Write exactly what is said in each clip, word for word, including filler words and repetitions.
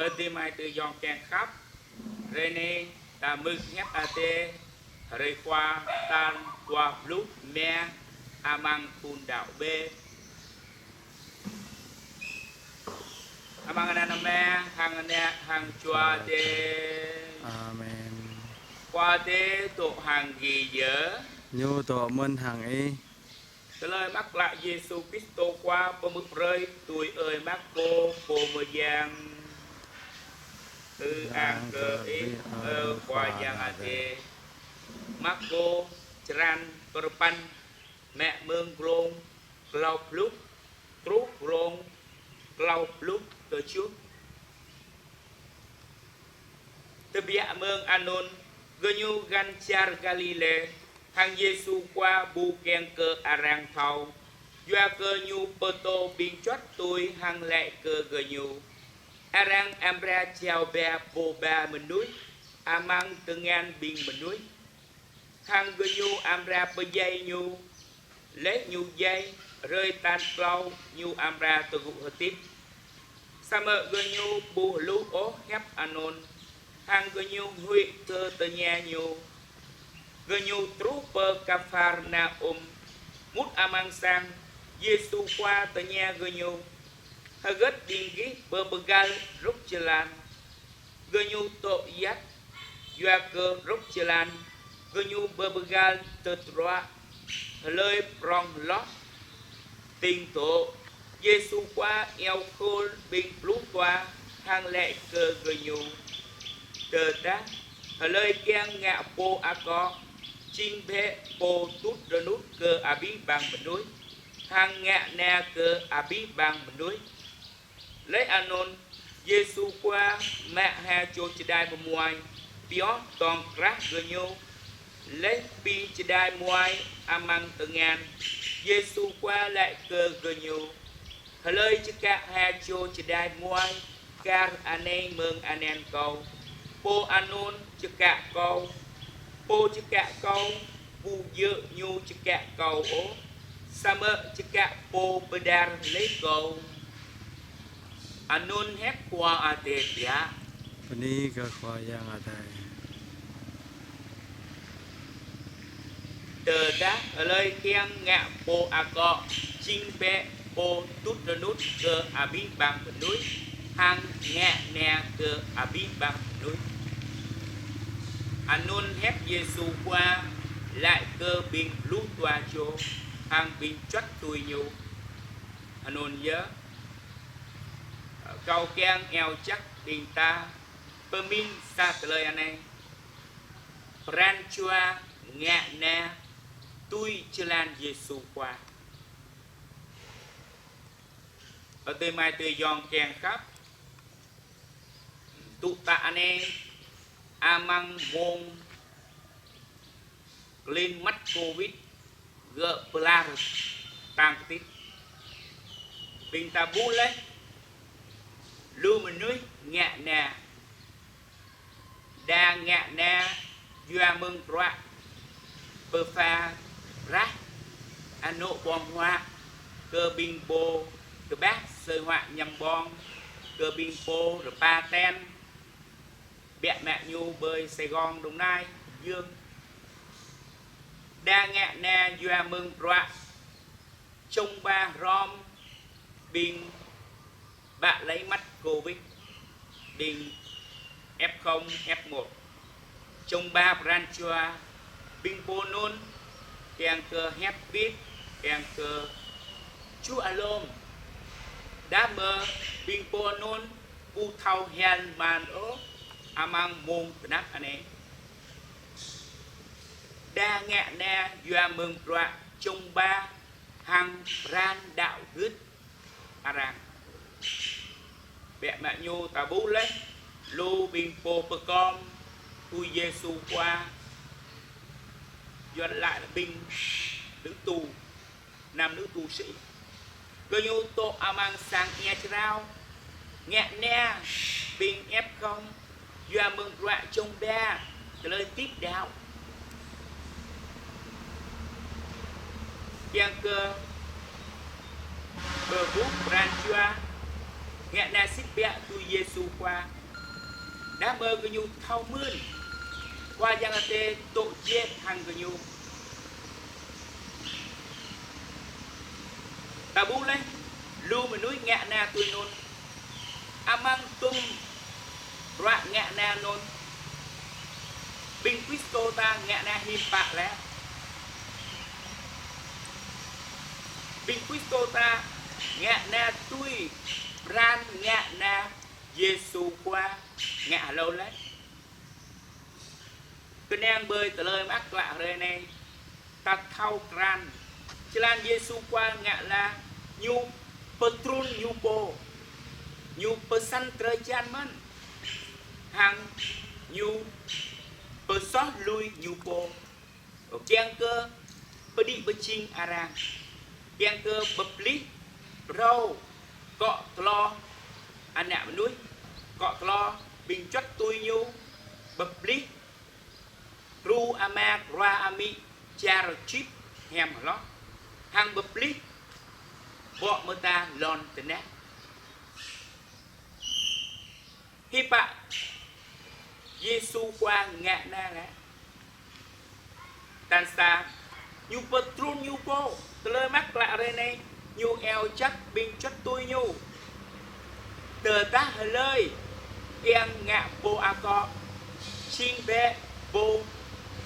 Ơ adơi amai ayŏng kiăng khăp, hrơi anai ta hmư̆ hiăp Adai, hrơi Khua tal dua pluh rơma amăng thun đăo B. Amăng anăn Ama, hăng Ană, hăng Jua Adai. Amen. Khua Adai dŏ hăng gih yơh. Ñu dŏ mơ̆n hăng ih. Tơlơi mơak klă Yêsu Kristô Khua pơhmư̆ brơi tui ơi Markô pô mơyang. Ư-ang kơ Ih, ơ Khua Yang Adai. Markô črăn pơpăn, mă mơ̆ng glông klâo pluh truh glông klâo pluh tơjuh. Tơbiă mơ̆ng anŭn, gơñu găn čar Galilê, hăng Yêsu Khua ƀu kiăng kơ arăng thâo, yua kơ Ñu pơtô ƀing juăt tui hăng laĭ kơ gơñu: Arăng amra jao ba Pô Ba Mơnuih amăng tơngan ƀing mơnuih, hăng gơñu amra pơdjai Ñu. Laih Ñu djai, hrơi tal klâo Ñu amra tơgŭ hơdip. Samơ̆ gơñu ƀu hluh ôh hiăp anŭn, hăng gơñu huĭ kơ tơña Ñu. Gơñu truh pơ Kapharnaum, mŭt amăng sang, Yêsu Khua tơña gơñu: Hơgĕt ƀing gih pơpơgăl rŏk jơlan? Gơñu dŏ yăt, yua kơ rŏk jơlan gơñu pơpơgăl tơdruă hlơi prong hloh. Tĭng dŏ, Yêsu Khua iâu khul ƀing pluh dua hăng laĭ kơ gơñu: Tơdah hlơi kiăng ngă pô akŏ, jing bĕ pô tŭt rơnŭt kơ abih bang mơnuih, hăng ngă na kơ abih bang mơnuih. Laih anŭn, Yêsu Khua mă ha čô čơđai mơmuai pioh tŏng krah gơñu. Laih pi čơđai muai amăng tơngan, Yêsu Khua laĭ kơ gơñu: Hlơi čơkă ha čô čơđai muai kar anai mơ̆ng anăn Kâo, pô anŭn čơkă Kâo. Pô čơkă Kâo, ƀu djơ̆ ñu čơkă Kâo ôh, samơ̆ čơkă Pô pơđar laih Kâo. Anŭn hiăp Khua Adai biă. Bơni kơ Khua Yang Adai. Tơdah hlơi kiăng ngă pô akŏ, jing bĕ pô tŭt rơnŭt kơ abih bang mơnuih, hăng ngă na kơ abih bang mơnuih. Anŭn hiăp Yêsu Khua laĭ kơ ƀing pluh dua čô hăng ƀing juăt tui Ñu. Anŭn yơh, kâo kiăng iâu jak ƀing ta pơmĭn sa tơlơi anai: pran jua ngă na tui jơlan Yêsu Khua. Adơi amai ayŏng kiăng khăp, tŭ tă anai amăng mông klin măt Covid gơ̆ pơlar tang kơtit. Ƀing ta ƀuh laih, lu mơnuih ngă na. Đa ngă na yua mơ̆ng bruă pơpha rah anŏ ƀơ̆ng huă kơ ƀing pô kơƀah asơi huă añăm ƀơ̆ng, kơ ƀing pô rơpa ten, biă mă ñu ƀơi Sài Gòn, Đồng Nai, Bình Dương. Đa ngă na yua mơ̆ng bruă čŏng ba hrŏm ƀing ƀă lei măt Covid, ƀing F không, F một. Čŏng ba pran jua ƀing pô anŭn kiăng kơ hĕp ƀit, kiăng kơ čuh alom. Đah mơ̆ ƀing pô anŭn ƀu thâo hial mơ̆n ôh amăng mông tơnap anai. Đa ngă na yua mơ̆ng bruă čŏng ba hăng pran đăo gưt arăng. Biă mă ñu ta ƀuh laih, lu ƀing pô pơkom tui Yêsu Khua, Yuan laĭ ƀing tứ tu, nam nữ tu sĩ. Gơñu dŏ amăng sang ia jrao, ngă na ƀing F không, yua mơ̆ng bruă čŏng ba, tơlơi hơdip đăo. Kiăng kơ pơƀuh pran jua ngă na sĭt biă tui Yêsu Khua. Đah mơ̆ gơñu thâo mưn Khua Yang Adai dŏ jĕ hăng gơñu. Ta ƀuh laih, lu mơnuih ngă na tui anŭn. Amăng tŭm bruă ngă na anŭn, ƀing Kristô ta ngă na hiư̆m pă lĕ. Ƀing Kristô ta ngă na tui pran ngă na Yêsu Khua ngă hlâo laih. Kơnang ƀơi tơlơi mơak klă hrơi anai, ta thâo krăn, jơlan Yêsu Khua ngă laih, ñu pơtrŭn ñu pô, ñu pơsăn drơi jan mơ̆n, hăng ñu pơsoh lui ñu pô. Kiăng kơ pơđĭ pơjing arăng, kiăng kơ pơplih phrâo akŏ tlô ană mơnuih, akŏ tlô ƀing juăt tui ñu, pơplih gru ama, rua amĭ, čar čĭp hiam hloh, hăng pơplih ƀô̆ mơta lŏn tơnah. Hiư̆m pă Yêsu Khua ngă na lĕ. Tal sa, ñu pơtrŭn ñu pô, tơlơi mơak klă hrơi anai, ñu iâu jak ƀing juăt tui ñu. Tơdah hlơi kiăng ngă pô akŏ, jing bĕ pô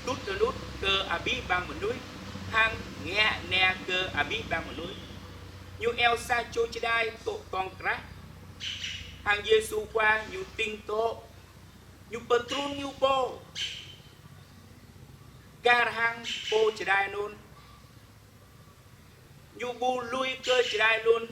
tŭt rơnŭt kơ abih bang mơnuih, hăng ngă na kơ abih bang mơnuih. Ñu iâu sa čô čơđai dŏ tŏng krah. Hăng Yêsu Khua ñu tĭng dŏ, ñu pơtrŭn ñu pô. Kar hăng pô čơđai anŭn, ñu ƀu lui kơ čơđai anŭn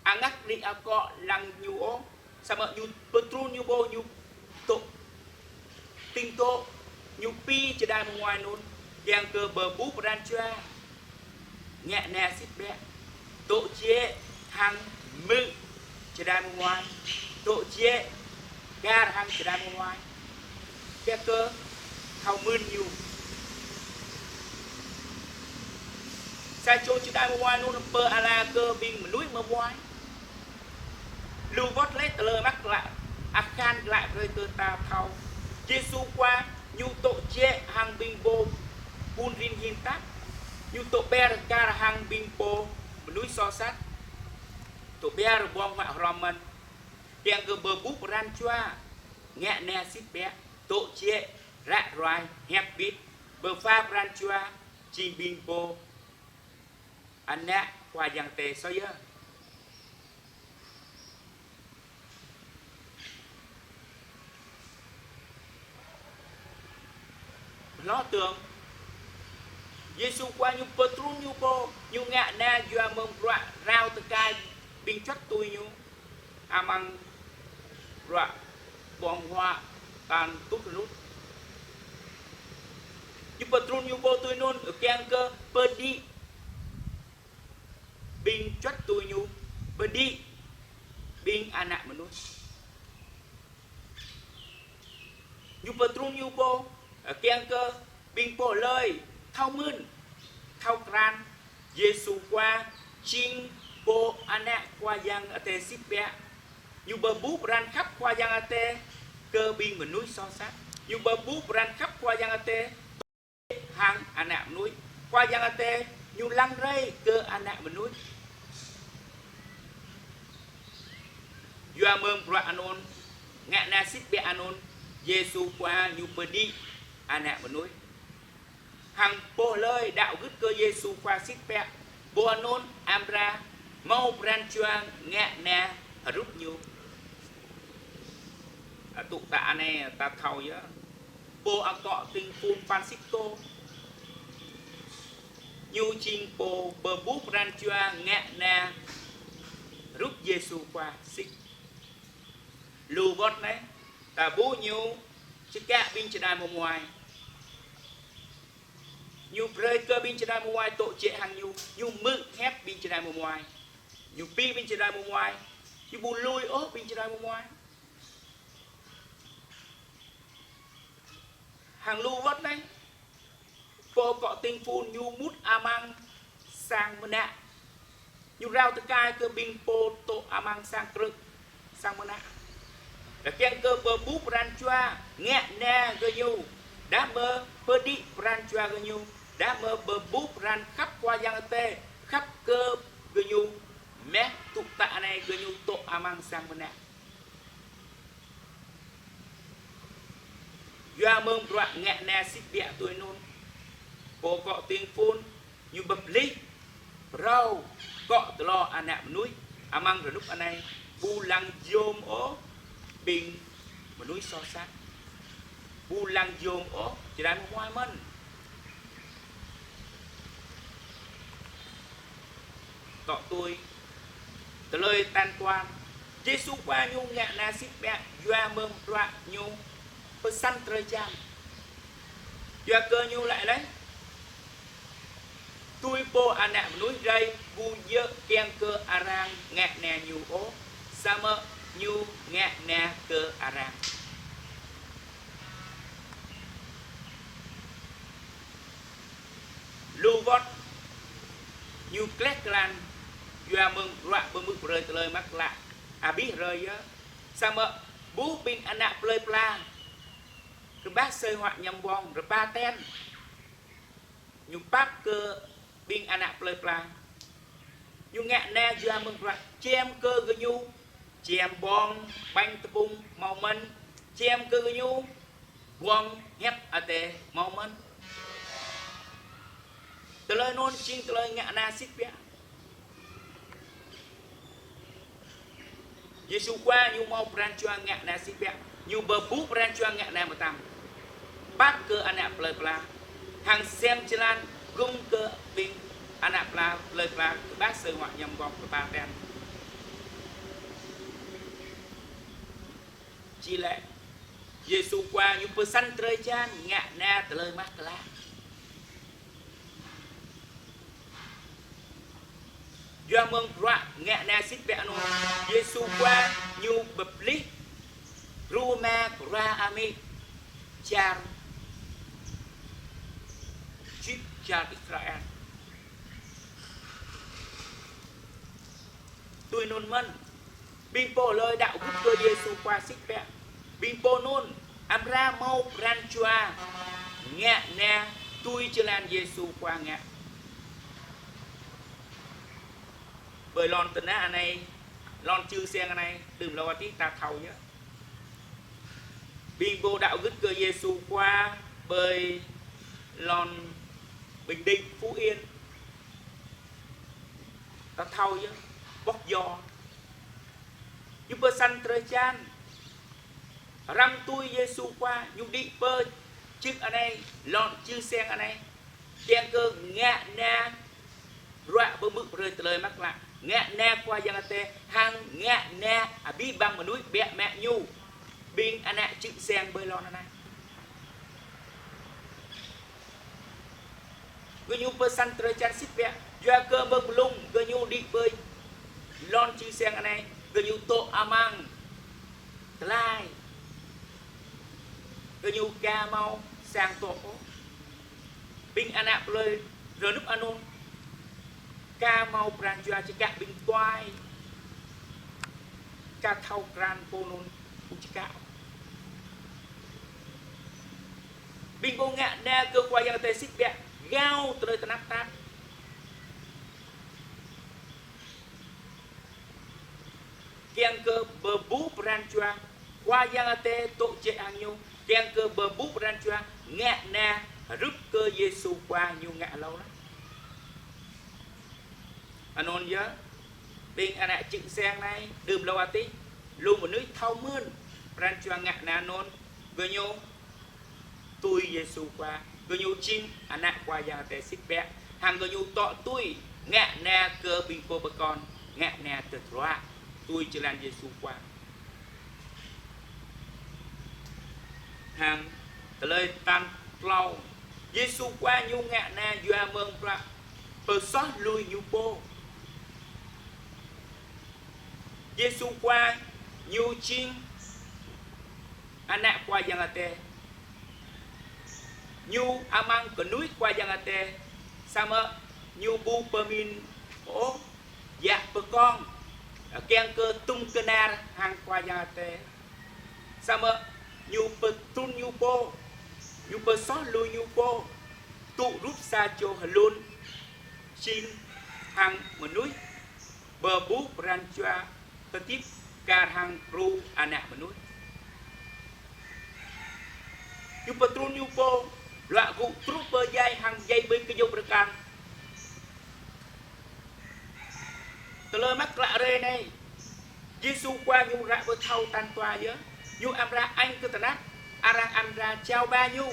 angak đĭ akŏ lăng ñu ôh, samơ̆ ñu pơtrŭn ñu pô, ñu dŏ, tĭng dŏ, ñu pi čơđai mơmuai anŭn, kiăng kơ pơƀuh pran jua ngă na sĭt biă, dŏ jĕ hăng hmư̆ čơđai mơmuai, dŏ jĕ kar hăng čơđai mơmuai. Kiăng kơ thâo mưn ñu. Sa čô čơđai mơmuai anŭn pơala kơ ƀing mơnuih mơmuai. Lu wơ̆t lĕ tơlơi mơak klă, akhan glaĭ brơi kơ ta thâo. Yêsu Khua ñu dŏ jĕ hăng ƀing pô ƀun rin hin tap. Ñu dŏ ƀiă kar hăng ƀing pô mơnuih soh sat. Dŏ ƀiă ƀơ̆ng huă hrŏm mơ̆n. Kiăng kơ pơƀuh pran jua ngă na sĭt biă, dŏ jĕ ră ruai, hiăp bit, pơpha pran jua jing ƀing pô ană Khua Yang Adai soh yơh. Hloh dơ̆ng, Yêsu Khua ñu pơtrŭn ñu pô, ñu ngă na yua mơ̆ng bruă rao tơkai ƀing juăt tui ñu amăng bruă ƀơ̆ng huă tal tŭt rơnŭt. Ñu pơtrŭn ñu pô tui anŭn kiăng kơ pơđĭ ƀing juăt tui ñu, pơđĭ ƀing ană mơnuih. Ñu pơtrŭn ñu pô, kiăng kơ ƀing pô hlơi thâo mưn, thâo krăn, Yêsu Khua jing pô ană Khua Yang Adai sĭt biă. Ñu pơƀuh pran khăp Khua Yang Adai kơ ƀing mơnuih soh sat. Ñu pơƀuh pran khăp Khua Yang Adai hăng ană mơnuih. Khua Yang Adai ñu lăng rai kơ ană mơnuih. Yua mơ̆ng bruă anŭn, ngă na sĭt biă anŭn, Yêsu Khua ñu pơđĭ ană mơnuih. Hăng pô hlơi đaŏ gưt kơ Yêsu Khua sĭt biă, pô anŭn amra hmâo pran jua ngă na hrup ñu. Tŭ ta anai ta thâo yơh. Pô akŏ tĭng phun Phanxicô, ñu jing pô pơƀuh pran jua ngă na hrup Yêsu Khua sĭt. Lu wơ̆t anai, ta ƀuh ñu čơkă ƀing čơđai mơmuai. Ñu brơi kơ ƀing čơđai mơmuai dŏ jĕ hăng ñu, ñu hmư̆ hiăp ƀing čơđai mơmuai. Ñu pi ƀing čơđai mơmuai, ñu ƀu lui ôh ƀing čơđai mơmuai. Hăng lu wơ̆t anai, pô akŏ tĭng phun ñu mŭt amăng sang mơnă. Ñu rao tơkai kơ ƀing pô dŏ amăng sang krư̆, sang mơnă. Kiăng kơ pơƀuh pran jua ngă na gơñu, đah mơ̆ pơđĭ pran jua gơñu, đah mơ̆ pơƀuh pran khăp Khua Yang Adai, khăp kơ gơñu, mơ̆ tŭ tă anai gơñu dŏ amăng sang mơnă. Yua mơ̆ng bruă ngă na sĭt biă tui anŭn, pô akŏ tĭng phŭn ñu pơplih phrâo akŏ tơlơi ană mơnuih amăng rơnŭk anai ƀu lăng yôm ôh ƀing mơnuih soh sat. Ƀu lăng yôm ôh, či dai mơ̆ muai mơ̆n. Tŏ tui tơlơi tăn tuan, Yêsu Khua ñu ngă na sĭt biă yua mơ̆ng bruă ñu pơsăn drơi jan. Yua kơ ñu laĭ laih: Tui Pô Ană Mơnuih rai ƀu djơ̆ kiăng kơ arăng ngă na ñu ôh, samơ̆ ñu ngă na kơ arăng. Lu wơ̆t ñu kleh klan yua mơ̆ng bruă pơmư̆ brơi tơlơi mơak klă abih hrơi yơh. Samơ̆ ƀuh ƀing ană plơi pla kơƀah asơi huă ñăm ƀơ̆ng rơpa ten. Ñu pap kơ ƀing ană plơi pla. Ñu ngă na yua mơ̆ng bruă čem kơ gơñu čem ƀơ̆ng, ƀañ tơpŭng hmâo mơ̆n, čem kơ gơñu ƀơ̆ng hiăp Adai hmâo mơ̆n. Tơlơi anŭn jing tơlơi ngă na sĭt biă. Yêsu Khua ñu hmâo pran jua ngă na sĭt biă, ñu pơƀuh pran jua ngă na mơtam. Pap kơ ană plơi pla, hăng sem jơlan gum kơ ƀing ană pla, plơi pla kơƀah asơi huă ñăm ƀơ̆ng rơpa ten. Či lĕ, Yêsu Khua ñu pơsăn drơi jan ngă na tơlơi mơak klă. Yua mơ̆ng bruă ngă na sĭt biă anŭn, Yêsu Khua ñu pơplih rơma kơra amĭ čar, čih čar Israel. Tui anŭn mơ̆n, ƀing pô hlơi đaŏ gưt kơ Yêsu Khua sĭt biă, ƀing pô anŭn amra hmâo pran jua ngă na tui jơlan Yêsu Khua ngă. Ƀơi lŏn tơnah anai, lŏn čư̆ siăng anai, đưm hlâo adih ta thâo yơh. Ƀing pô đaŏ gưt kơ Yêsu Khua ƀơi lŏn Bình Định, Phú Yên, ta thâo yơh, pŏk yo. Ñu pơsăn drơi jan, răm tui Yêsu Khua, ñu đĭ pơ čư̆ anai, lŏn čư̆ siăng anai, kiăng kơ ngă na bruă pơmư̆ brơi tơlơi mơak klă, ngă na Khua Yang Adai, hăng ngă na abih bang mơnuih biă mă ñu, ƀing ană čư̆ siăng ƀơi lŏn anai. Gơñu pơsăn drơi jan sĭt biă, yua kơ mơ̆ng blung gơñu đĭ ƀơi lŏn čư̆ siăng anai, gơñu dŏ amăng tơlơi, gơñu ka hmâo sang dŏ ôh. Ƀing ană plơi rơnŭk anŭn ka hmâo pran jua čơkă ƀing tuai, ka thâo krăn pô anŭn ƀu čơkă. Ƀing pô ngă na kơ Khua Yang Adai sĭt biă, gao tơlơi tơnap tap. Kiăng kơ pơƀuh pran jua Khua Yang Adai dŏ jĕ hăng ñu, kiăng kơ pơƀuh pran jua ngă na hrup kơ Yêsu Khua ñu ngă hlâo laih. Anŭn yơh, ƀing ană čư̆ siăng anai, đưm hlâo adih, lu mơnuih thâo mơ̆n pran jua ngă na anŭn, gơñu tui Yêsu Khua, gơñu jing ană Khua Yang Adai sĭt biă, hăng gơñu dŏ tui ngă na kơ ƀing pô pơkŏn, ngă na tơdruă tui jơlan Yêsu Khua. Hăng tơlơi tal klâo, Yêsu Khua ñu ngă na yua mơ̆ng bruă pơsoh lui ñu pô. Yêsu Khua ñu jing ană Khua Yang Adai. Ñu amăng kơnuih Khua Yang Adai, samơ̆ ñu ƀu pơmĭn ôh, djă pơkŏn. kiăng kơ tŭm kơnar hăng Khua Yang Adai. Samơ̆ ñu pơtrŭn ñu pô, ñu pơsoh lui ñu pô, tŭ rup sa čô hlŭn, jing hăng mơnuih, pơƀuh pran jua hơdip kar hăng pru ană mơnuih. Ñu pơtrŭn ñu pô, luă gŭ truh pơ djai hăng djai ƀơi kơyâo bơrơkal. Tơlơi mơak klă rai anai, Yêsu Khua ñu ră pơthâo tal dua yơh, ñu amra añ kơ tơnap, arăng amra jao ba ñu,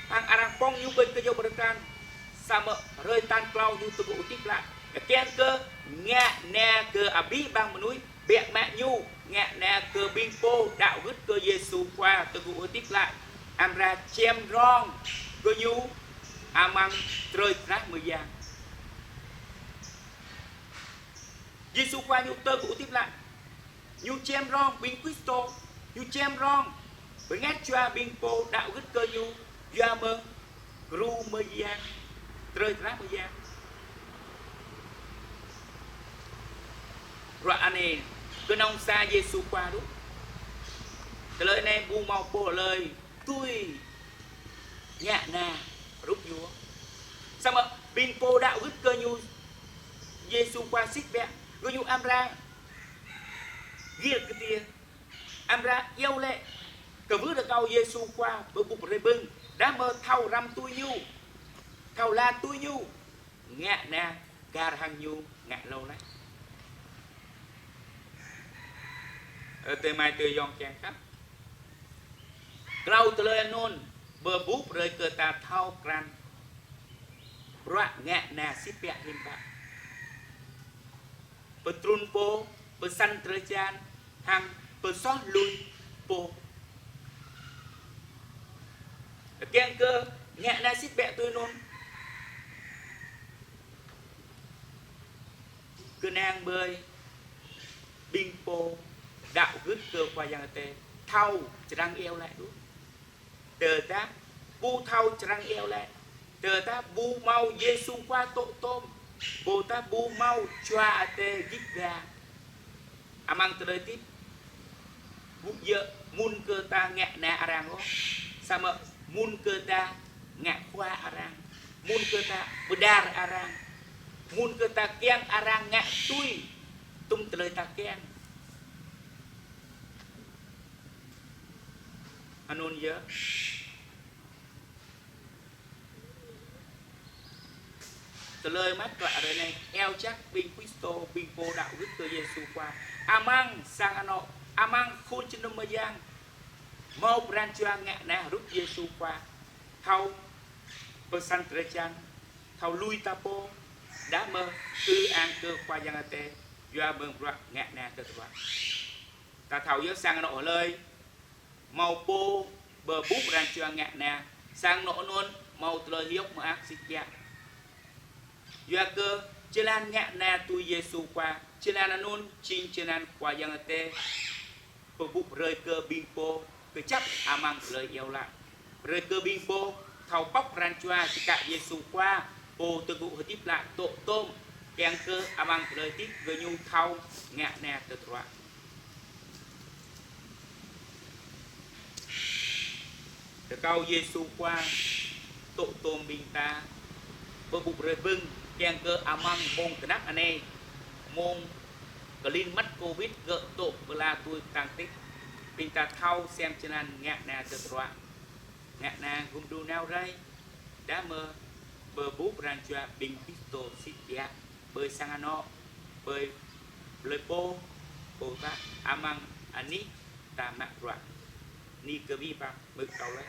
hăng arăng pŏng ñu ƀơi kơyâo bơrơkal, samơ̆ hrơi tal klâo ñu tơgŭ hơdip glaĭ. Kiăng kơ ngă na kơ abih bang mơnuih, biă mă ñu ngă na kơ ƀing pô đaŏ gưt kơ Yêsu Khua tơgŭ hơdip glaĭ, amra čem rong kơ ñu amăng drơi drah mơyang. Yêsu Khua ñu tơgŭ hơdip glaĭ, ñu čem rong ƀing Kristô, ñu čem rong bơngăt jua ƀing pô đaŏ gưt kơ ñu yua mơ̆ng gru mơyang, drơi drah mơyang. Bruă anai kơnơ̆ng sa Yêsu Khua đôč. Tơlơi anai ƀu hmâo pô hlơi tui ngă na hrup ñu. Samơ̆ ƀing pô đaŏ gưt kơ ñu, Yêsu Khua sĭt biă, gơñu amra gir kơtia, amra iâu laĭ kơ wơ̆t rơkâo Yêsu Khua pơƀuh hrơi bưng, dah mơ̆ thâo răm tui ñu, thâo hla tui ñu, ngă na kar hăng ñu ngă hlâo laih. Ơ adơi amai ayŏng kiăng khăp. Klâo tơlơi anŭn pơƀuh brơi kơ ta thâo krăn bruă ngă na sĭt biă hiư̆m pă. Pơtrŭn pô, pơsăn drơi jan, hăng pơsoh lui pô. Kiăng kơ ngă na sĭt biă tui anŭn, kơnang ƀơi ƀing pô đaŏ gưt kơ Khua Yang Adai thâo črang iâu laĭ đôč. Tơdah ƀu thâo črang iâu laĭ, tơdah ƀu hmâo Yêsu Khua tŏ tôm, ƀôdah ƀu hmâo Jua Adai git gai amăng tơlơi hơdip, ƀu djơ̆ mơ̆n kơ ta ngă na arăng ôh, samơ̆ mơ̆n kơ ta ngă khua arăng, mơ̆n kơ ta pơđar arăng, mơ̆n kơ ta kiăng arăng ngă tui tŭm tơlơi ta kiăng. Anŭn yơh. Tơlơi mơak klă ră anai iâu jak ƀing Kristô, ƀing pô đaŏ gưt kơ Yêsu Khua amăng sang anŏ, amăng khul jơnum mơyang, hmâo pran jua ngă na hrup Yêsu Khua, thâo pơsăn drơi jan, thâo lui ta pô, dah mơ̆ ư ang kơ Khua Yang Adai yua mơ̆ng bruă ngă na tơdruă. Ta thâo yơh sang anŏ hlơi hmâo pô pơƀuh pran jua ngă na, sang anŏ anŭn hmâo tơlơi hiơ̆k mơak sĭt biă. Yua kơ jơlan ngă na tui Yêsu Khua, jơlan anŭn jing jơlan Khua Yang Adai pơƀuh brơi kơ ƀing pô kơjăp amăng tơlơi iâu laĭ. Brơi kơ ƀing pô thâo pŏk pran jua čơkă Yêsu Khua, Pô tơgŭ hơdip glaĭ tŏ tôm, kiăng kơ amăng tơlơi hơdip gơñu thâo ngă na tơdruă. Rơkâo Yêsu Khua tŏ tôm ƀing ta pơƀuh hrơi bưng, kiăng kơ amăng mông tơnap anai, mông kơlin măt Covid gơ̆ tŏ pơala tui tăng tĭt, ƀing ta thâo sem jơlan ngă na tơdruă. Ngă na gum đu nao rai, dah mơ̆ pơƀuh pran jua ƀing Kristô sĭt biă, ƀơi sang anŏ, ƀơi plơi pô, ƀôdah amăng anih ta mă bruă. Ni kơ ƀing păng mơ̆ kâo laĭ.